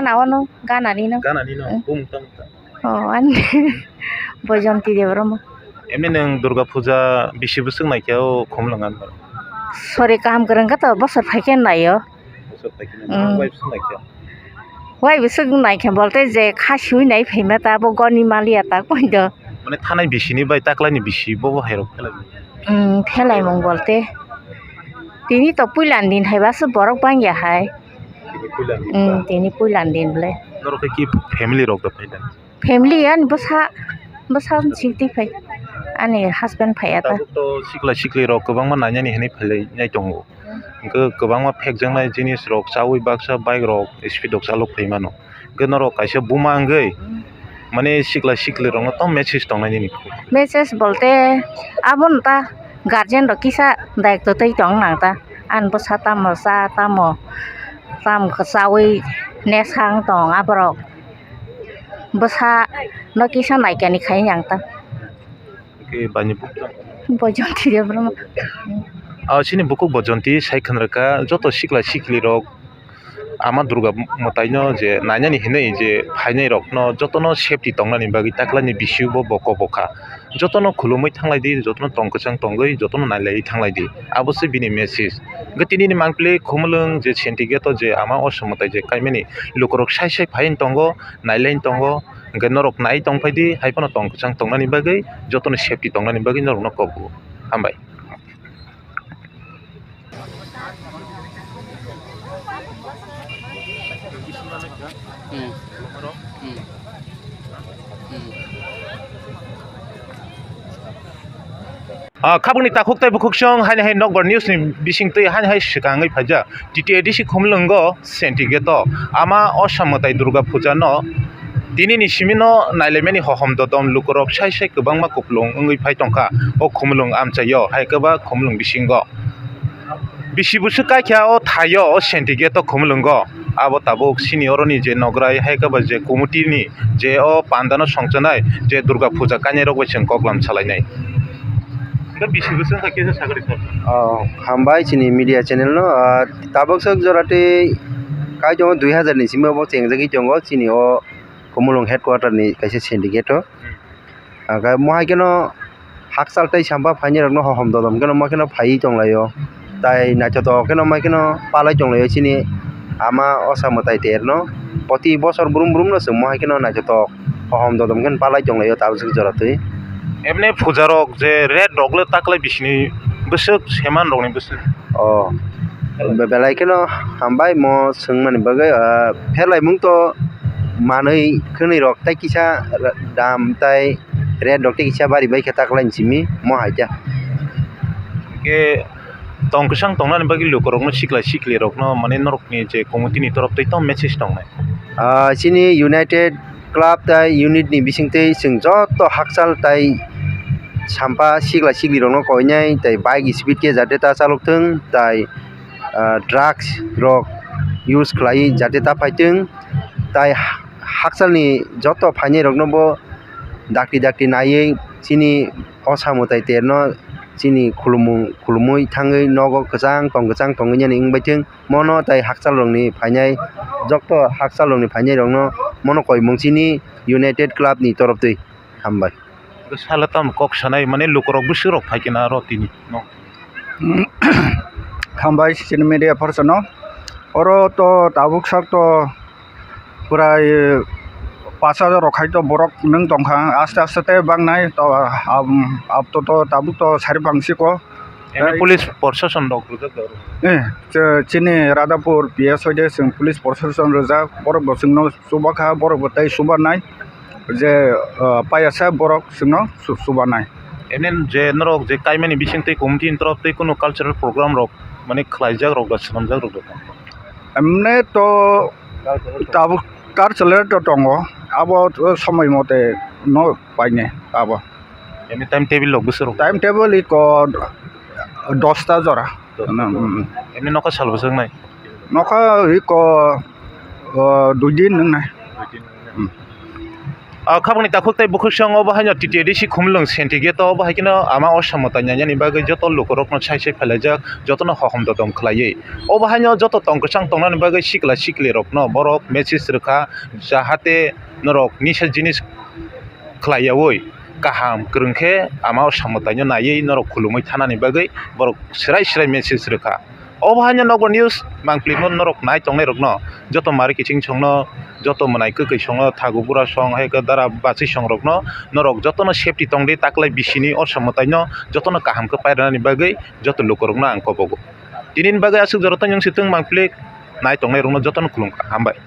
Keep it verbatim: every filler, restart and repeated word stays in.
Gana wano, gana nino. Gana nino, Mm. bumung tamo ta. Oh, ani Bojonti Debbarma. Emni nwng Durga Puja bisi bwswk naikhe o Khumulwng ani? Sori, kaham kwrwng khe to bosor phaikhe naio. Bosor phaikhe Mm. wai bwswk naikhe? Wai bwswk naikhe bolte je kha sui nai phaima ta bo goni maliya ta koido. Mane thanai bisini bai taklaini bisi bo bo hairok khe lai. Mm, phelai mung bolte. Tini to puilan din hai baso borok bangya hai. Tini puilan din Mm, ba? Tini puilan din ble. Norok khe ki family rok da phai da? Family ani bwsa, bwsa singti phai. Ani husband phai ata. Tabuk to sikla sikli rok kwbangma nainani hinwi phailai nai tongo. Hwnkhe kwbangma phekjaknai jinis rok chaui baksa bike rok speed rok chalok phai mano. Hwnkhe norok kaisa buma wngwi mane sikla sikli rokno tamo message tongnai nini? Message bolte abono ta guardian rok kisa daitw twi tong nang ta, ani bwsa tamo cha tamo, tamo khe chaui nesang tong aborok bwsa no kisa naikani khai yang ta. Hwnkhe baini bukhuk? Bojonti Debbarma. Ah, chini bukhuk Bojonti sai khwnrwkha joto sikla sikli rok ama Durga mwtaino je nainani hinwi je phainai rokno jotono safety tongnani bagwi taklaini bisi bo boko bokha. Jotono khulumui thanglai di, jotono tong kwchang tongwi, jotono nailaiwi thanglai di. Abo se bini message. Hwnkhe tini ni mangpili Khumulwng je Senti gate o je ama Osa mwtai je kaimani lukurok sai sai phaiwi tongo, nailaiwi tongo. Hwnkhe norok nai tong phai di, hai phano tong kwchang tongnani bagwi, jotono safety tongnani bagwi norokno kok o. Hambai. Hmm. Hmm. Hmm. Ah, khabangni takhuk tei bukhuk song haini hai nokbar news ni bising twi haini hai swkangwi phaijak. T T A D C Khumulwngo Senti gate o ama Osa mwtai Durga Puja no tini ni simi no nailaimani hohom dodom lukurok sai sai kwbangma kupulung wngwi phai tongkha o Khumulwng amchaio, hai khe ba Khumulwng bisingo. Bisi bwswk kaikha o thaio o Senti gate o Khumulwngo. Abo tabuk chini oroni je nograi hai khe ba je committee ni je o panda no songchanai je Durga Puja kainai rok bai chwng koklam salainai. Hwnkhe bisi bwswk wngkha kisa sakari sir. Oh, hambai chini media channel no, ah, tabuk swk jora tei kaitor dui hazar ni simi bo chengjagwi tongo chini o Khumulwng headquarter ni kaisa syndicate o. Hwnkhe mo hai kheno hakchal tei sampha phainai rokno hohom dodom kheno mo kheno phaiwi tonglaio. Tai naithotok kheno mo kheno palai tonglaio chini ama Osa mwtai terno. Poti bosor brum brum no chwng mo hai kheno naithotok hohom dodom kheno palai tonglaio tabuk swk jora twi. Emne puja rok je rate rok le taklai bisini bwswk seman rokni bwswk. Oh, be-, belai kheno hambai mo swngmani bagwi, ah, pherlaimung to manwi khwnwi rok tei kisa dam tei rate rok tei kisa bari bai khe taklaini simi mo hai khe. Hwnkhe tong kwchang tongnani bagwi lukurokno sikla sikli rokno mane norokni je committee ni torof twi tamo message tongnai? Ah, chini United Club tei unit ni bisingtwi chwng joto hakchal tei sampha sikla sikli rokno koinai tei bike speed khe jate ta chalok thung tei, ah, drugs rok use khlai jate ta phai thung tei ha-, hakchal ni joto phainai rokno bo dakti dakti naiwi chini Osa mwtai terno chini khulumung khulumui thangwi nogo kwchang tong kwchang tongwi nini wngbai thung. Mono tai hakchal rokni phainai, jokto hakchal rokni phainai rokno mono koimung chini United Club ni torof twi hambai. Sala tamo kok sanai mane lukurok bwswk rok phaikhe na aro tini no. Hambai chini media person no. Oro to tabuk sak to pura, eh, pash hajar rok hai to borok nwng tongkha, aste aste tei bangnai to, ab-, ab to, to tabuk to sari bangsi ko. Eno police proshashan rok rwjak da oro? Eh, che-, chini Radhapur P S hoi de chwng police proshashan rwjak, borok bo chwngno chuba kha, borok bo tei chuba nai je, ah, payasa borok chwngno chu-, chuba nai. Eno je norok je kaimani bising tei committee ni torof tei kunu cultural program rok mane khlaijak rok da, swnamjak rok da? Emne to tabuk cultural to tongo, abo to somoi mote no paine abo. Eno time table rok bwswk rok? Time table iko dosta jora. Dosta jora. Mm, mm. Eno nokha sal bwswk nai? Nokha iko, o, dui din nwngnai. Dui din nwngnai. Mm. Ah, khabangni takhuk tei bukhuk song obo haino T T A D C Khumlwng Senti Gate o obo hai kheno ama osamwtai nainani bagwi joto lukurokno sai sai phailaijak, jotono hohom dodom khlaiwi. Obo haino joto tong kwchang tongnani bagwi sikla siklirokno borok message rwkha, jahate norok nisa jinis khlaiyaui kaham kwrwng khe ama osamwtaino naiwi norok khulumui thanani bagwi borok swrai swrai message rwkha. Obo haino Nokbar News mangpili no norok nai tongnai rokno, joto mari kiching songno, joto mwnai kwkwi songno, thagu bura song, hai khe dara bachwi song rokno norok jotono safety tongdi, taklai bisini osamwtaino jotono kaham khe pairwnani bagwi joto lukurokno ang kobogo. Tinini bagwi aswk jora tongthung mangpili nai tongnai rokno jotono khulumkha, hambai.